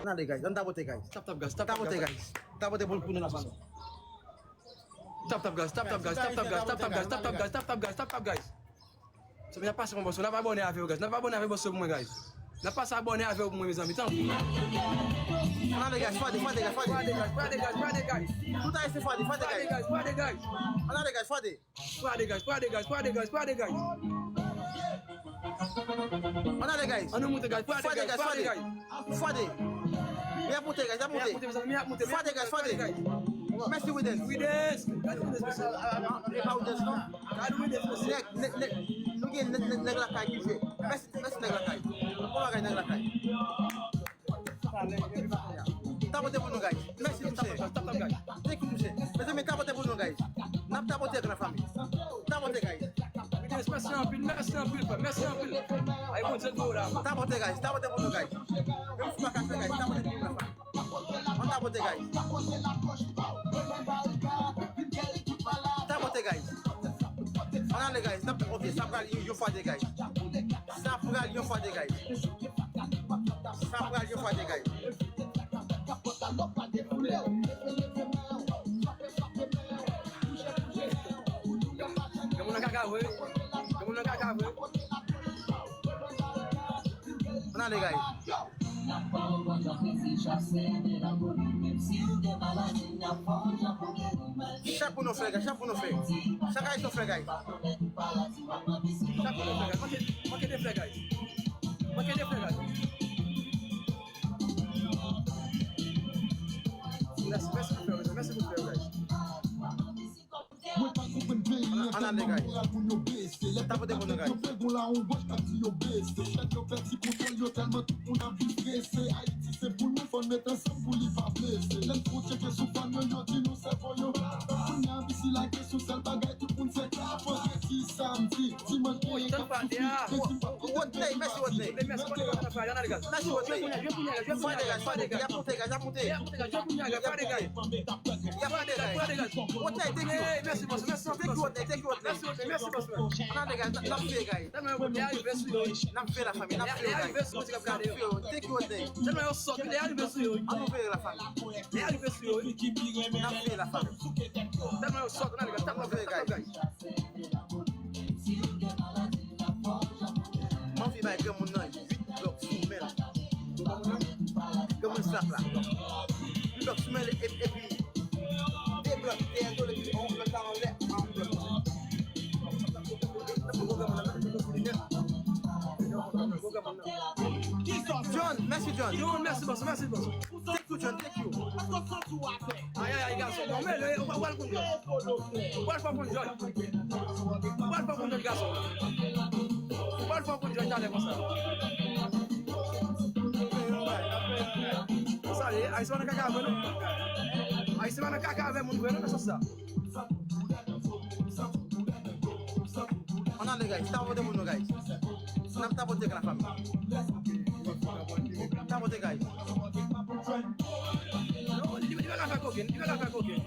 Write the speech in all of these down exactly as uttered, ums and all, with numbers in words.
Ann ale, guys. Ann tapote, guys. Tap, tap, guys. Tap, tap, guys. Tapote pou, pou nou la fanmi. Tap, tap, guys. Tap, tap, guys. Tap, tap, guys. Tap, tap, guys. Tap, tap, guys. Tap, tap, guys. Tap, tap, guys. So, n ap pase mwen, bòs. N ap abòne avè w, guys. N ap abòne avè bòs pou mwen, guys. N ap pase abòne avè w pou mwen, mezanmi. Tanpri. Ann ale, guys. Fwade, fwade, guys. Fwade. Fwade, guys. Fwade, guys. Fwade, guys. Tout ayisyen fwade, fwade, guys. Fwade, guys. Fwade, guys. Ann ale, guys. Fwade. Fwade, guys. Fwade, guys. Fwade, guys. Ann ale, guys. Ann nou moute, guys. Fwade, guys. Fwade, guys. Fwade. Fwade. Y ap moute, guys. Y ap moute. Y ap moute, mezanmi. Y ap moute. Fwade, guys. Fwade. Mèsi, Widens. Widens. Gade Widens, mesye. Ah, e pa Widens, non. Gade Widens, mesye. Nèg, nèg, nèg, nou gen nèg, nèg, nèg lakay ki jwe. Mèsi, mèsi, nèg lakay. Bon bagay, nèg lakay. Tapote pou nou, guys. Mèsi, mesye. Tap, tap, tap, guys. Thank you, mesye. Mezanmi, tapote pou nou, guys. N ap tapote ak lafanmi. Tapote, guys. Mèsi anpil, mèsi anpil, frè. Mèsi anpil. Ay, Bondye gwo la. Tapote, guys. Tapote pou nou, guys. Menm si w pa ka fè, guys, tapote pou nou, lafanmi. Ann tapote, guys. Tapote, guys. Ann ale, guys. N ap, ok, sa pral yon, yon fwade, guys. Sa pral yon fwade, guys. Sa pral yon fwade, guys. Gen moun nan kaka vre. Gen moun nan kaka vre. Ann ale, guys. Chak pou nou fè, guys. Chak pou nou fè. Chak ayisyen fè, guys. Chak pou nou fè, guys. Manke, manke de fè, guys. Manke de fè, guys. Mèsi, mèsi pou fè, mèsi pou fè, guys. Mwen pa konprann peyi an, tèlman moral moun yo bese. Lè pèp la tèt yo fè gon lawon wòch k ap di yo bese. Tèt yo pèdi kontwòl yo tèlman tout moun ap viv prese. Ayiti se pou nou, fò n met ansanm pou li pa blese. Lè n fwontyè ke sou fòn yo, yo di nou sèvo yo. Kounye a, bisi lage sou sèl bagay, tout moun se ka vandredi, samdi, dimanch, genyen k ap soufri, kredi p ap Rodney, mèsi, Rodney. Mèsi, Rodney. Fwade, guys, fwade, guys. Y ap monte, guys, y ap monte. Y ap monte, guys. Y ap monte, guys. Rodney, thank you. Mèsi, boss. Mèsi, thank you, Rodney. Thank you, Rodney. Mèsi, Rodney. Mèsi, boss. Ann ale, guys. N ap fè, guys. Tèlman yo lè rive sou yo. N ap fè, lafanmi. N ap fè, guys. Tèlman yo sòt, lè rive sou yo. Ann nou fè, lafanmi. Lè rive sou yo. N ap fè, lafanmi. Tèlman yo sòt, ann ale, guys. Tap, tap, tap, guys. Manfi bay granmoun nan uit blòk sou men l. Granmoun sa la. Uit blòk sou men l, epi, epi de blòk dèyè do l, epi yon blòk la anlè, yon blòk. John, mèsi, John. John, mèsi, boss, mèsi, boss. Thank you, John, thank you. Ay, ay, ay, gason, bon, men, ou pral konn John. Ou pral fò konn John. Ou pral fò konn John, gason. Ou pral fò konn John talè konsa. Konsa, e, Ayisyen pa nan kaka vre, non. Ayisyen pa nan kaka avè moun vre, non, nan sans sa. Ann ale, guys. Tapote pou nou, guys. N ap tapote ak lafanmi. Tapote, guys. Non, li, li pa ka fè kokenn, li pa ka fè kokenn.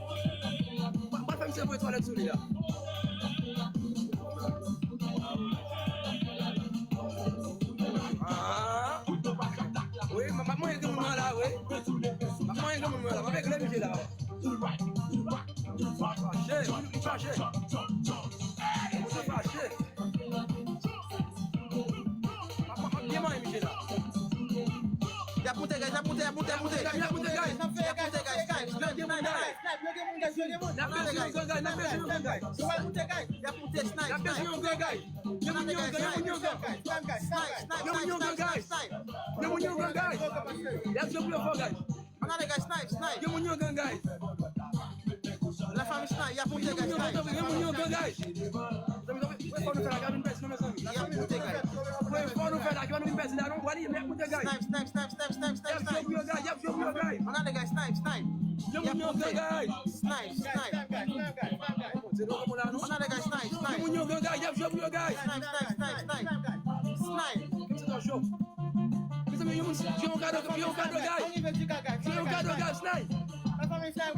Mwen, mwen fè misye voye twalèt sou li la. Ah. Wi, m ap, m ap manyen granmoun nan la, wi. M ap manyen granmoun nan la, m ap regle misye la. Fache, li fache. Misye fache. M ap, m ap byen manyen misye la. Y ap monte, guys, y ap monte, y ap monte, y ap monte. Y ap monte, guys. Y ap monte, guys. Snipe, snipe, snipe. N ap bezwen yon gran, guys. N ap bezwen yon gran, guys. Y ap monte, guys. Y ap bezwen yon gran, guys. Gen moun yon gran, gen moun yon gran. Gen moun yon gran, guys. Gen moun yon gran, guys. Y ap jwe pou yo fò, guys. Ann ale, guys, snipe, snipe. Gen moun yon gran, guys. Lafanmi snipe, y ap monte, guys, snipe. Gen moun yon gran, guys. Fò nou fè la, ki pa nou vin pèdi, non, mezanmi. Y ap monte, guys. Fò nou fè la, ki pa nou vin pèdi la, non. Wali, y ap monte, guys. Snipe, snipe, snipe, snipe, snipe, snipe, snipe. Y ap jwe pou yo, guys. Y ap jwe pou yo, guys. Ann ale, guys, snipe, snipe. Gen moun yon gran, guys. Snipe, snipe. Ann ale, guys, snipe, snipe. Gen moun yon gran, guys. Y ap jwe pou yo, guys. Snipe, snipe, snipe, snipe, snipe. Snipe. Mezanmi, yon moun jwe yon kado, jwe yon kado, guys. Jwe yon kado, guys, snipe.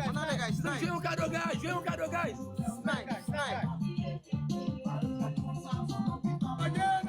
Ann ale, guys, snipe. Jwe yon kado, guys. Jwe yon kado, guys. Snipe, snipe. Again.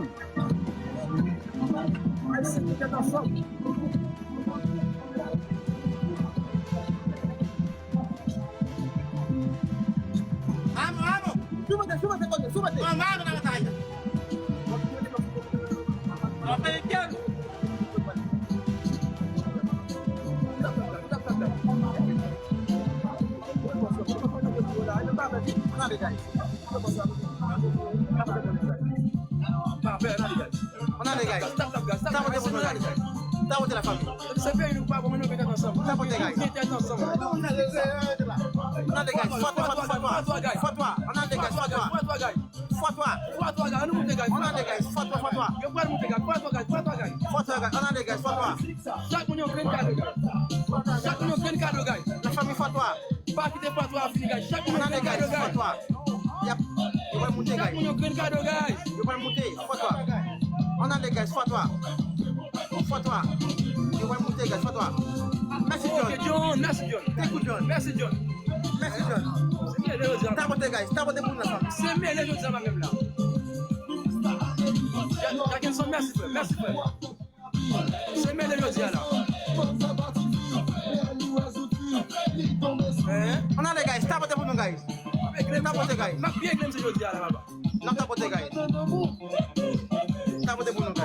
ansanm. Ayisyen ki tèt ansanm. Amo, amo. Sou monte, sou monte, kote, sou monte. Amo, amo, nan batay. Ameriken. Ann ale, guys. Ann ale, guys. Tapote pou nou, guys. Tapote, la fanmi. Tapote, guys. Ann ale, guys. Fò twa, fò twa, fò twa. Ann ale, guys, fò twa. Fò twa. Ann ale, guys, fò twa, fò twa. Fò twa, guys. Ann ale, guys, fò twa. Chak moun yon grenn kado, guys. Chak moun yon grenn kado, guys. La fanmi, fò twa. Pa kite fò twa a fini, guys. Chak moun yon grenn kado, guys. Ann ale, guys, fò twa. Y ap, yo pral moute, guys. Chak moun yon grenn kado, guys. Yo pral moute, fò twa. Ann ale, guys, fò twa. Fò twa. Yo pral moute, guys, fò twa. Mèsi, John. Ok, John, mèsi, John. Thank you, John. Mèsi, John. Mèsi, John. Se mele jodi a. Tapote, guys. Tapote pou nou, la fanmi. Se mele jodi a, menm la. Ja-, Jackson, mèsi, frè. Mèsi, frè. Se mele jodi a la. Hein? Ann ale, guys. Tapote pou nou, guys. Tapote, guys. M ap byen glenn se jodi a la, papa. N ap tapote, guys. Tapote pou nou, guys. Tapote pou nou, guys.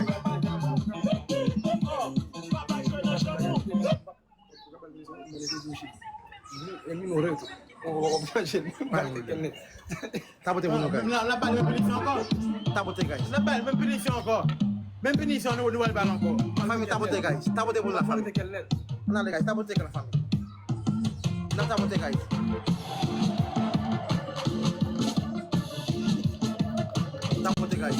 Menm la, la bal menm pinisyon ankò. Tapote, guys. La bal menm pinisyon ankò. Menm pinisyon, nou, nou al bal ankò. Fanmi, tapote, guys. Tapote pou la fanmi. Ann ale, guys. Tapote, la fanmi. N ap tapote, guys. Tapote, guys.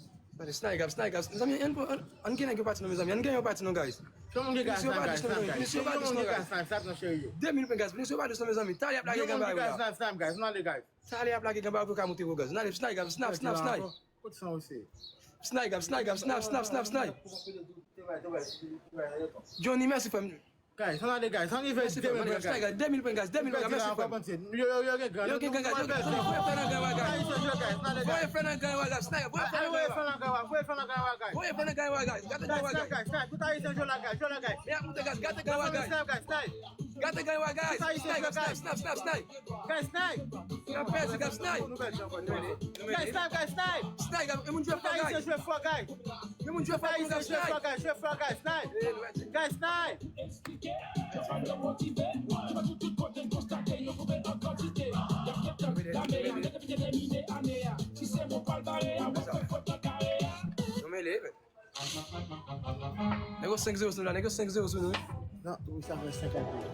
Tande, snipe, guys, snipe, guys. Mezanmi, ann, ann, ann gen nèg yo pati non, mezanmi. Ann gen yo pati non, guys. Yon moun gen gaz, snipe, guys, snipe, guys. Yon moun gen gaz, snipe, snipe, non, cheri yo. De mil pen, guys. Mesye yo pa dous non, mezanmi. Tande y ap lage gen bagay yo la. Snipe, snipe, guys. Nou ale, guys. Tande y ap lage gen bagay yo ka moute gwo, guys. Nou ale, snipe, guys, snipe, snipe, snipe. Kote san ou se? Snipe, guys, snipe, guys, snipe, snipe, snipe, snipe. Johnny, mèsi, frè m. Guys, ann ale, guys. Ann rive de mil pen, guys. Guys, de mil pen, guys. De mil pen, guys. Mèsi, frè m. Yo, yo, yo gen gang. Yo gen gang, guys. Voye flè nan gang yo, guys. Voye flè nan gang yo, guys. Snipe, voye flè nan gang yo, guys. Voye flè nan gang yo, guys. Voye flè nan gang yo, guys. Gade gang yo, guys. Snipe, guys. Snipe, tout ayisyen, jwe la, guys. Jwe la, guys. Men ap moute, guys. Gade gang yo, guys. Snipe, guys. Snipe. Gade gen bagay. Snipe, snipe, snipe, snipe, snipe. Guys, snipe. Guys, snipe, guys, snipe. Snipe, guys, snipe. Snipe, guys, e moun jwe fò, guys. E moun jwe fò, guys, snipe. Guys, snipe. Guys, snipe. Nou mele, men. Nèg yo senk zewo sou nou la, nèg yo senk zewo sou nou, wi. Non, wi, sa fè senk a zewo.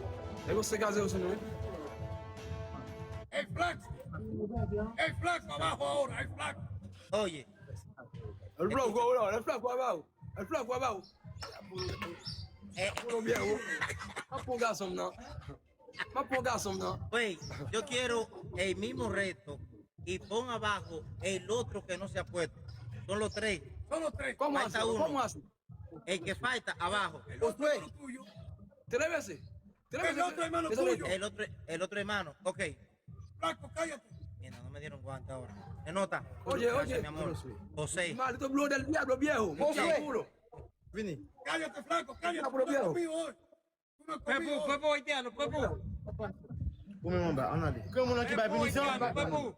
Nèg yo senk a zewo sou nou, wi. Ey, Flaco! Ey, Flaco, abajo ahora, ey, Flaco! Oye. El Flaco, bro, el Flaco abajo. El Flaco abajo. Eh. Pou nou byen, bro. An pou gason, non. M ap pran gason m nan. Oye, yo quiero el mismo reto y pon abajo el otro que no se ha puesto. Son los tres. Son los tres. ¿Cómo así? Falta uno. ¿Cómo así? El que falta abajo. El otro es tuyo. Tres veces. Tres veces. El otro hermano tuyo. El otro, el otro hermano. Ok. Flaco, cállate. Mira, no me dieron guante ahora. Se nota. Oye, oye. Gracias, mi amor. José. Maldito blow del diablo, viejo. José. Vini. Cállate, Flaco, cállate. Diablo, viejo. Tú no has comido hoy. Pepou, Pepou, haitiano, Pepou. Ou menm anba, ann ale. Granmoun nan ki bay pinisyon. Pepou, Pepou.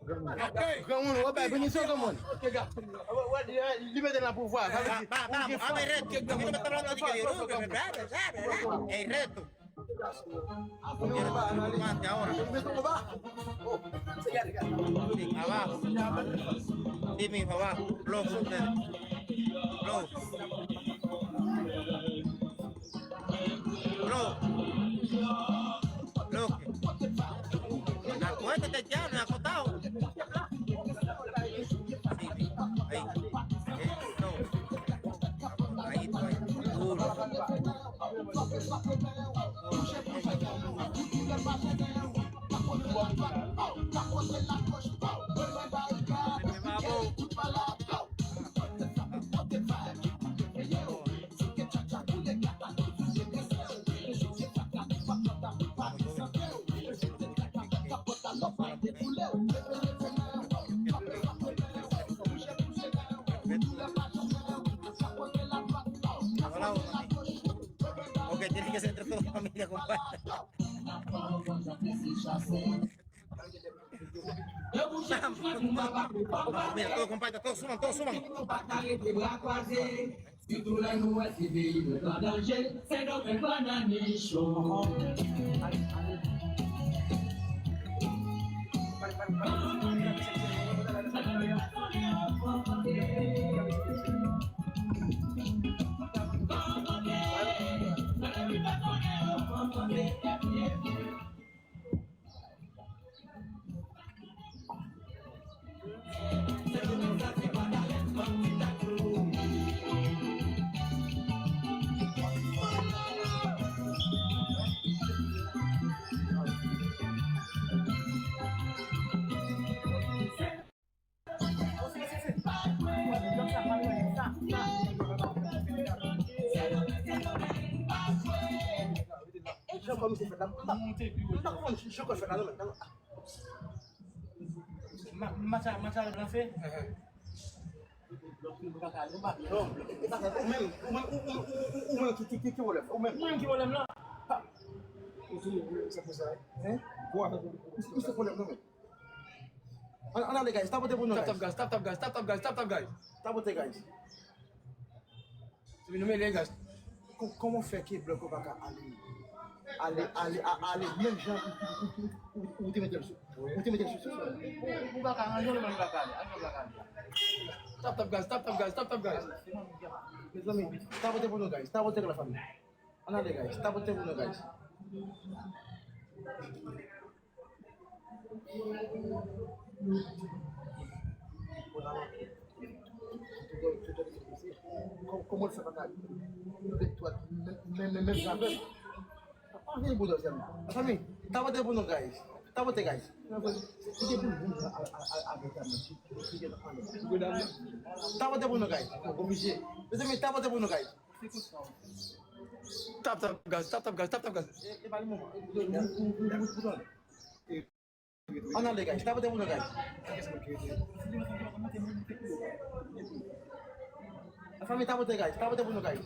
Granmoun, w ap bay pinisyon, granmoun. Li mete nan pouvwa. Sa vle di, ou gen fòs. Ey, reto. Mete anba. Abajo. Dime, abajo. Blow, blow. Bro. Bloque. Acuéstate, ya, no he acostado. Sí, ahí. Eso. Ahí, ahí. Duro. Vamos. Hola, hola. Ok, tiene que ser entre toda la familia, compadre. Mira, todos, compadre, todos suban, todos suban. Sitou lè nou wè se peyi nou an danje, se nou fè bann nichon. Jan kòm se fèt la, m pa, m pa konprann jan kòm fèt la, non, men, non. Ma-, match la, match la lanse. Non, e pa sa, ou menm, ou menm, ou, ou, ou, ou, ou menm ki, ki, ki, ki pwoblèm, ou menm. Ou menm ki pwoblèm la. Ha. Ou se, se pou sa, hein? Ou, ou se pwoblèm, non, men. Ann, ann ale, guys, tapote pou nou, guys. Tap, tap, guys, tap, tap, guys, tap, tap, tap, guys, tap, tap, guys. Tapote, guys. Se vin nou mele, guys. Kò-, kòman fè ke Blanco pa ka ale, ale, ale, a-, ale, menm jan ou, ou, ou, ou, ou te mete l sou, ou te mete l sou, sou, sou. Ou, ou pa ka, ann jwe, ou pa ka ale, ann jwe, ou pa ka ale. Tap, tap, guys, tap, tap, guys, tap, tap, guys. Mezanmi, tapote pou nou, guys, tapote pou la fanmi. Ann ale, guys. Tapote pou nou, guys. Kò-, kòman l fè pa ka menm, menm, menm, menm jan avè m? Pa vin boudòzè m. Fanmi, tapote pou nou, guys. Tapote, guys. Tapote pou nou, guys. Mezanmi, tapote pou nou, guys. Tap, tap, guys, tap, tap, guys, tap, tap, guys. Ann ale, guys, tapote pou nou, guys. Lafanmi, tapote, guys, tapote pou nou, guys.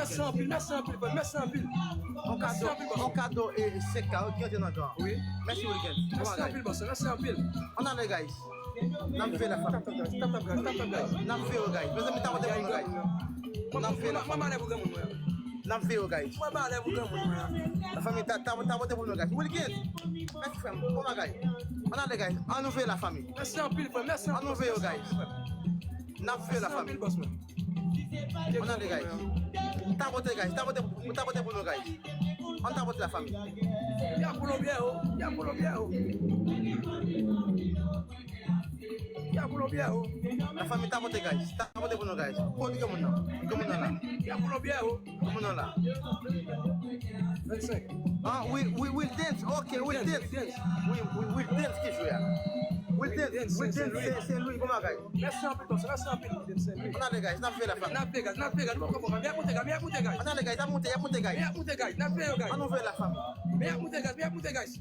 mèsi anpil, mèsi anpil, frè, mèsi anpil. On kado, on kado e senk K ki antre nan kan. Wi. Mèsi, Wilgens. Mèsi anpil, bòs, mèsi anpil. Ann ale, guys. N ap veye la, fam. Tap, tap, guys. Tap, tap, guys. Tap, tap, guys. N ap veye, guys. Mezanmi, tapote pou nou, guys. N ap veye la, fam. Mwen, mwen, mwen, mwen, mwen, mwen, mwen. N ap veye, guys. Mwen, mwen, mwen, mwen. La fami, ta, ta, tapote pou nou, guys. Wilgens. Mèsi, frè m. Bon bagay. Ann ale, guys. Ann nou veye la, fami. Mèsi anpil, frè. Mèsi anpil. Ann nou veye, guys. N ap veye la, fami. Mèsi anpil, bòs mwen. Ann ale, guys. Tapote, guys. Tapote, tapote pou nou, guys. Ann tapote la, fami. Ya pou lobye o. Ya pou lobye o. Ya pou lobye o. La fami, tapote, guys. Tapote pou nou, guys. Kote granmoun nan? Granmoun nan la. Ya pou lobye o. Granmoun nan la. Vennsenk. Ah, wi, wi, Wilgens. Ok, Wilgens, Wilgens. Wilgens. Wi, wi, Wilgens ki jwe a. Wilgens, Wilgens, Wilgens Saint Louis. Saint Louis, bon bagay. Mèsi anpil, bòs. Mèsi anpil, Wilgens Saint Louis. Ann ale, guys. N ap veye la fami. N ap veye, guys. N ap veye, guys. Nou poko poko. Mèt moute, guys. Mèt moute, guys. Ann ale, guys. N ap moute, y ap moute, guys. Mèt moute, guys. N ap veye, guys. Ann nou veye la fami. Mèt moute, guys. Mèt moute, guys.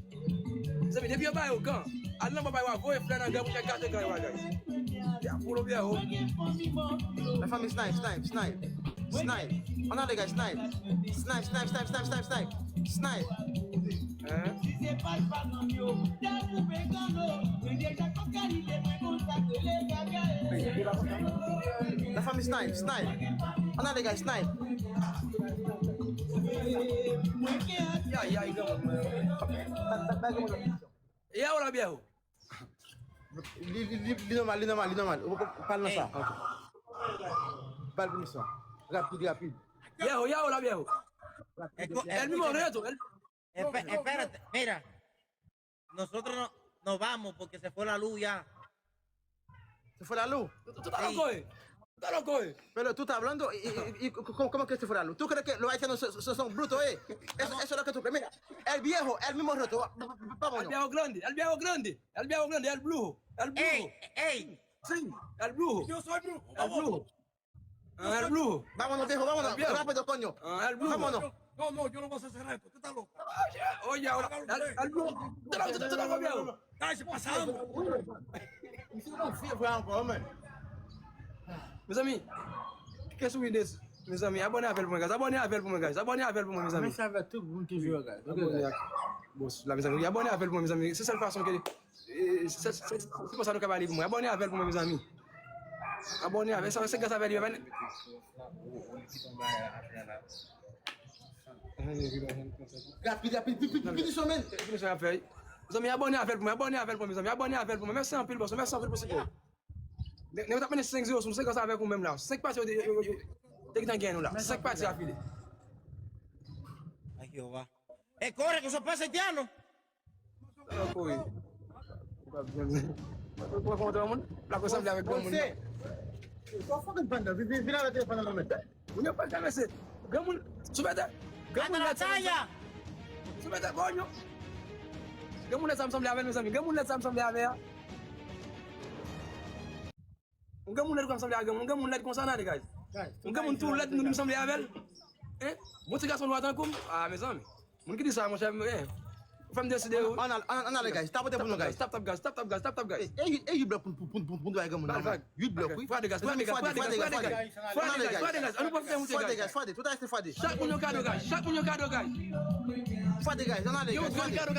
Mezanmi, depi yo ba yo kan, al nan bò ba yo, voye flè nan granmoun, fè gate kan yo a, guys. Ya pou lobye o. La fami, snipe, snipe, snipe. Snipe. Ann ale, guys, snipe. Snipe, snipe, snipe, snipe, snipe, snipe. Snipe. Hein? La fami, snipe, snipe. Ann ale, guys, snipe. Ya, ya, granmoun. Ya, ou la byen, ou? Li, li, li, li nòmal, li nòmal, li nòmal. Ou, ou, ou pale nan sa. Ok. Ba l pèmisyon. Rapid, rapid. Viejo, ya, hola, viejo. Rapid. El mismo reto. El... Espe-, espérate, mira. Nosotros no, nos vamos porque se fue la luz ya. Se fue la luz. Tú, tú estás loco, eh. Tú estás loco, eh. Pero tú estás hablando y, y, y, y, ¿cómo, cómo que se fue la luz? ¿Tú crees que los haitianos son, son, son brutos, eh? Eso, eso es lo que tú crees. Mira, el viejo, el mismo reto. Va, va, va, vámonos. El viejo grande, el viejo grande. El viejo grande, el brujo. El brujo. Ey, ey. Sí, el brujo. Yo soy brujo. El brujo. Ah, el brujo. Vámonos, viejo, vámonos. El viejo. Rápido, coño. Ah, el brujo. Vámonos. No, no, yo no voy a hacer esto. Tú estás loco. Oye, ahora, el, el brujo. Tú estás loco, viejo. Ay, se pasa hambre. Mezanmi, kè sou ide, mezanmi, abòne avè l pou mwen, guys. Abòne avè l pou mwen, guys. Abòne avè l pou mwen, mezanmi. Mèsi avè tout moun ki jwe, guys. Ok, guys. Bon, la, mezanmi, abòne avè l pou mwen, mezanmi. Se sèl fason ke, e, se, se, se, se konsa nou ka pale pou mwen. Abòne avè l pou mwen, mezanmi. Abòne avè l, se gras avè li, mezanmi. Rapid, rapid, vit, vit, vit, vit, vit, men. Fini sa ap fè. Mezanmi, abòne avè l pou mwen, abòne avè l pou mwen, mezanmi. Abòne avè l pou mwen. Mèsi anpil, bòs. Mèsi anpil pou sipò. Nèg, nèg yo t ap mennen senk zewo sou nou, se gras avè l pou mwen menm la. Senk pati yo te, yo, yo, yo te gentan genyen nou la. Senk pati afile. Ay, Jehová. Eh, corre, que eso pasa, haitiano. Sa yo kouri. Ou p ap jwenn. Ou pran kontan moun? L ap resanble avèk granmoun nan. Vin, vin, vin avèk telefòn nan men. Moun yo pa travèse. Granmoun, sou mètè. Granmoun lèd sa. Sou mètè, konyo. Granmoun lèd sa m sanble avè l, mezanmi. Granmoun lèd sa m sanble avè a. Yon granmoun lèd konsa m sanble a granmoun. Yon granmoun lèd konsa n ale, guys. Yon granmoun tou lèd nou di m sanble avè l. Hein? Bon ti gason nwa tankou m. Ah, mezanmi. Moun ki di sa, monchè, eh. Fè m deside, wi. Ann al, ann al, ann ale, guys. Tapote pou nou, guys. Tap, tap, guys. Tap, tap, guys. Tap, tap, guys. E, e, e uit blòk pou, pou, pou, pou, pou bay granmoun nan, man. Uit blòk, wi. Frè, degaj, frè, degaj, frè, degaj, frè, degaj. Ann al, guys. Frè, degaj, frè, degaj. Ann nou pwofite moute, guys. Frè, degaj, frè, degaj. Tout ayisyen frè, degaj. Chak moun yon kado, guys. Chak moun yon kado, guys. Frè, degaj. Ann ale, guys. Frè, degaj.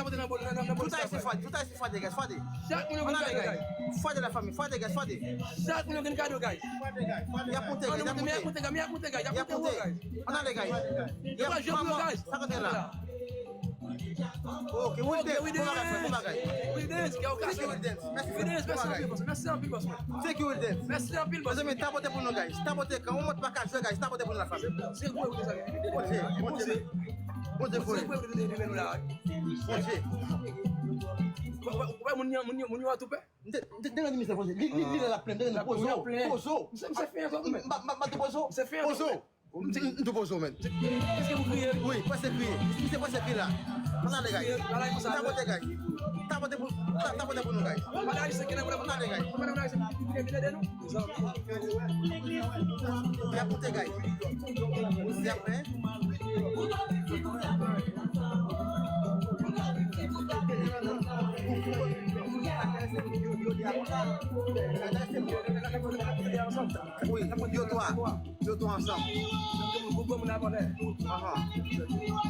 Tout ayisyen frè, degaj. Frè, degaj. Chak moun yon kado, guys. Frè, degaj. Frè, degaj, la fanmi. Frè, degaj. Frè, degaj. Chak moun yon kado, guys. Y ap moute, guys. Y ap moute. Y ap moute, guys. Y ap moute, guys. Ann ale, guys. Y ap pran manman. Sa kote la? Ok, Wilden, bon bagay, frè, bon bagay. Wilden, ki okasyon. Thank you, Wilden. Mèsi, frè. Bon bagay. Mèsi anpil, bòs mwen. Thank you, Wilden. Mèsi anpil, bòs mwen. Mezanmi, tapote pou nou, guys. Tapote, kan yon mòd pa ka jwe, guys, tapote pou nou, la fanmi. Se gwo, Wilden, sa. Bondye, Bondye, Bondye, Bondye. Bondye. Wè, wè, wè, moun yo, moun yo, moun yo atoupe. M te, m te, m te rann misye poze. Li, li, li la plen, m te rann pozo, pozo. Misye, misye fè yon kòb, men. M pa, m pa, m pa tou pozo. Misye fè yon kòb, men. M tou pozo, men. Èske ou kriye? Wi, prèske kriye. Misye prèske kriye la. Ann ale, guys. Tapote, guys. Tapote pou, ta-, tapote pou nou, guys. Ann ale, guys. Y ap moute, guys. Y ap, men. Wi, yo twa. Yo twa ansanm. Ahan.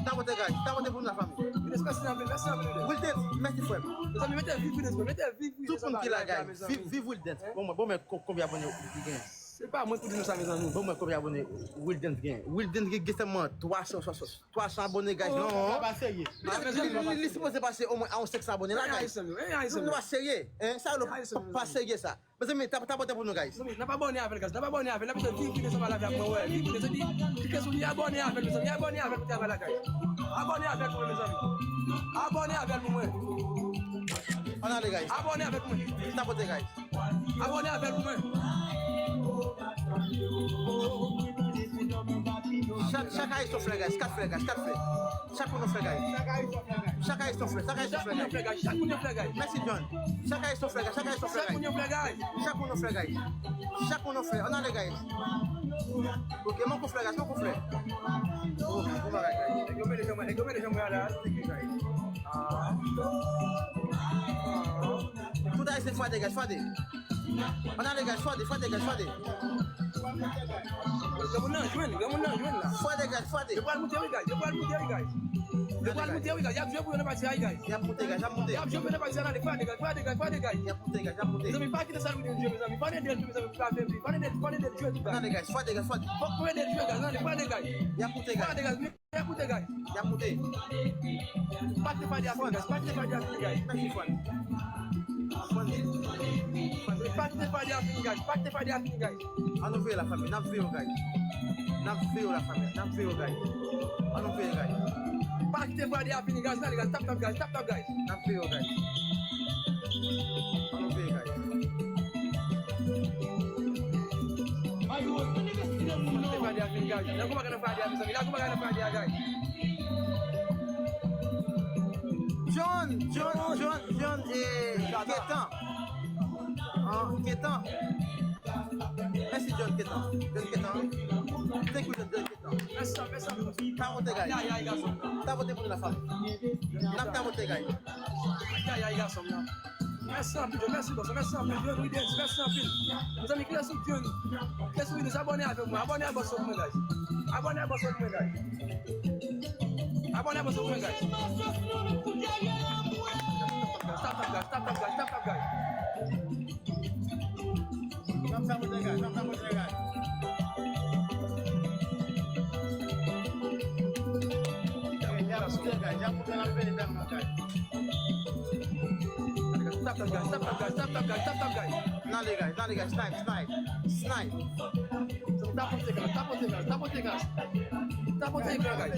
Tapote, guys. Tapote pou nou, la fanmi. Mèsi anpil, mèsi anpil. Wilden, mèsi, frè m. Mezanmi, mete viv Wilden, mete viv Wilden. Tout moun ki la, guys. Viv, viv Wilden. Bon, mwen, bon, men, ko-, konbyen abòne li gen? Se pa mwen ki di nou sa, mezanmi. Bon, mwen, konbyen abòne Wilden gen? Wilden gen, gen sèlman twa san swasant. Twa san abòne, guys. Non, non. Li, li, li, li sipoze pase omwen a yon senk san abòne la, guys. Nou pa serye, hein? Sa yo pa serye, sa. Mezanmi, tap-, tapote pou nou, guys. Mezanmi, n ap abòne avè l, guys. N ap abòne avè l. N ap viv Wilden ansanm avè mwen, wè. Viv Wilden, se di, klike sou li, abòne avè l, mezanmi. Abòne avè l pou travay la, guys. Abòne avè l pou mwen, mezanmi. Abòne avè l pou mwen. Ann ale, guys. Abòne avè l pou mwen. Tapote, guys. Abòne avè l pou mwen. Chak, chak ayisyen frè, guys. Kat frè, guys. Kat frè. Chak moun yon frè, guys. Chak ayisyen frè, chak ayisyen frè, guys. Chak moun yon frè, guys. Mèsi, John. Chak ayisyen frè, guys. Chak ayisyen frè, guys. Chak moun yon frè, guys. Chak moun yon frè, guys. Chak moun yon frè. Ann ale, guys. Ok, mon frè, guys. Mon frè. Oh, bon bagay, guys. Nèg yo mele janm, nèg yo mele janm ala. Ah. Tout ayisyen fwade, guys, fwade. Ann ale, guys, fwade, fwade, guys, fwade. Granmoun nan jwenn, granmoun nan jwenn la. Fwade, guys, fwade. Yo pral moute, wi, guys. Yo pral moute, wi, guys. Yo pral moute, wi, guys. Y ap jwe pou yo nan pati a, wi, guys. Y ap moute, guys, y ap moute. Y ap jwe pou yo nan pati a, ann ale, fwade, guys, fwade, guys, fwade, guys. Y ap moute, guys, y ap moute. Mezanmi, pa kite sa nou vin jwe, mezanmi. Fwade de l tou, mezanmi, pou pa fè bri. Fwade de l, fwade de l jwe tou, guys. Ann ale, guys, fwade, guys, fwade. Fòk fwade de l jwe, guys, ann ale, fwade, guys. Y ap moute, guys. Fwade, guys. Y ap moute, guys. Y ap moute. Pati fwade a fini, guys. Pati fwade a fini, guys. Mèsi, fwade. Fwade. Pati fwade a fini, guys. Pati fwade a fini, guys. Ann nou veye, la fanmi. N ap veye, guys. N ap veye, la fanmi. N ap veye, guys. Ann nou veye, guys. Pati fwade a fini, guys. Ann ale, guys. Tap, tap, guys. Tap, tap, guys. N ap veye, guys. Ann nou veye, guys. Pati fwade a fini, guys. Lage yon bagay nan fwade a, mezanmi. Lage yon bagay nan fwade a, guys. John, John, John, John, eh, Ketan. Ah, Ketan. Mèsi, John Ketan. John Ketan. Thank you, John Ketan. Mèsi, mèsi, mèsi. Tapote, guys. Tapote pou nou, la fanmi. N ap tapote, guys. Ay, ay, gason m nan. Mèsi anpil, John. Mèsi, bòs. Mèsi anpil, John Williams. Mèsi anpil. Mezanmi, kile sou John. Kile sou Williams. Abòne avèk mwen. Abòne a bòs pou mwen, guys. Abòne a bòs pou mwen, guys. Abòne a bòs pou mwen, guys. Tap, tap, guys. Tap, tap, guys. Tap, tap, guys. Tap, tap, guys. Tap, tap, guys. Tap, tap, guys. Tap, tap, guys. Tap, tap, guys. Tap, tap, guys. Tap, tap, guys. Tap, tap, guys. Tap, tap, guys. Tap, tap, guys. Tap, tap, guys. N ale, guys. N ale, guys. Snipe, snipe, snipe. Tapote, guys. Tapote, guys. Tapote, guys. Tapote, guys.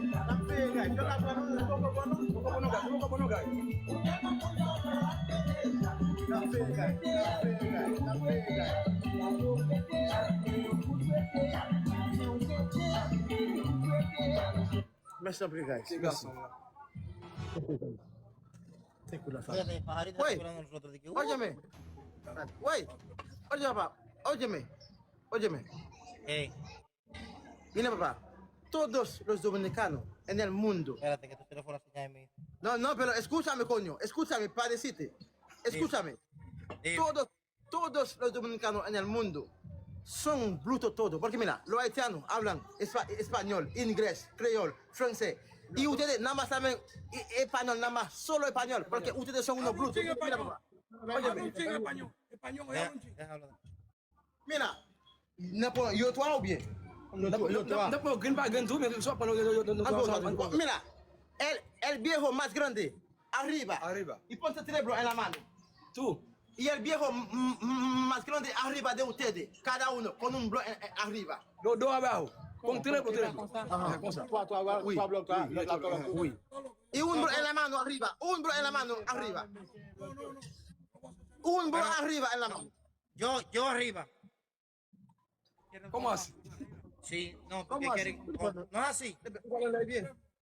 N ap veye, guys. Yo ka pran nou, nou poko pran nou. Nou poko pran nou, guys. Nou poko pran nou, guys. N ap veye, guys. N ap veye, guys. N ap veye, guys. Mèsi anpil, guys. Mèsi. Thank you, la famille. Wey! Oye, men. Wey! Oye, papa. Oye, men. Oye, men. Ey, Mira, papá, todos los dominicanos en el mundo. Espérate que tu teléfono se llame. No, no, pero escúchame, coño. Escúchame, padecite. Escúchame. Dime. Todos, todos los dominicanos en el mundo son brutos todos. Porque mira, los haitianos hablan espa- español, inglés, creol, francés. Y ustedes nada más saben e- español, nada más, solo español. Porque ustedes son unos brutos. Mira, papá. Habla un chin español. Español, habla un chin. Déjalo. Mira, napon yo twa oubyen? Napon yo grenn pa grenn tou, men swa pran yo. Mira, el, el viejo más grande, arriba. Arriba. Y ponte tres bloques en la mano. Tou. Y el viejo m- m- más grande arriba de ustedes, cada uno con un bloque en- en- arriba. Do do abajo. Con tres bloques. Ajá, cosa. Twa, twa, twa, twa blòk, twa, la, la, la, la, oui. Y un bloque en la mano arriba, un bloque en la mano arriba. Un bloque arriba en la mano. Yo, yo arriba. ¿Cómo así? Sí, no, porque ¿Cómo quiere. así? No, no es así. Voilà, bien.